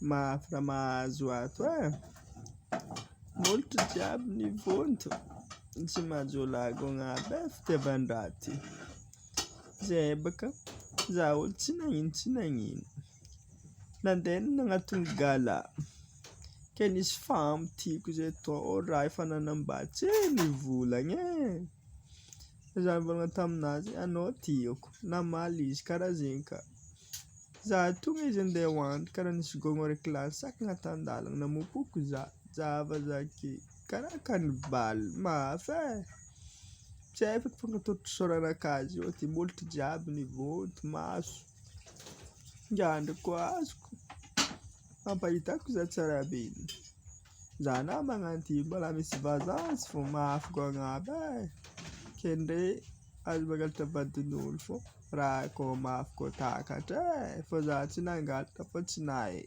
Mafy raha mahazo ato e! Molotro jiaby nivonto, tsy mahajôlagona aby e fitiavan-draha ty. Zay baka za olo tsy nagnino tsy nagnino, nandeha nagnatony gala, ke nisy famo tiako zay tô raha efa nanambady tsy nivolagna e! Za nivolagna taminazy anao tiako, namaly izy karaha zegny ka. Za tonga izy andeha hoandry karaha nisy gôgno araiky lasaka tan-dalana namopoko za, java za ke karaha cannibale, mafy e! Tsy haiko fagnatoro-tsoranakahy zio ty, molotro jiaby nivonto, maso, ngiandry koa azoko, ampahitako za tsara be igny. Za na magnano ty mbola misy vazaha fô mafy gôgna aby e! Ke ndre aza mangalatra vadin'olo fô raha koa mafy koa takatra e! Fô za tsy nangalatra fô tsy nahay.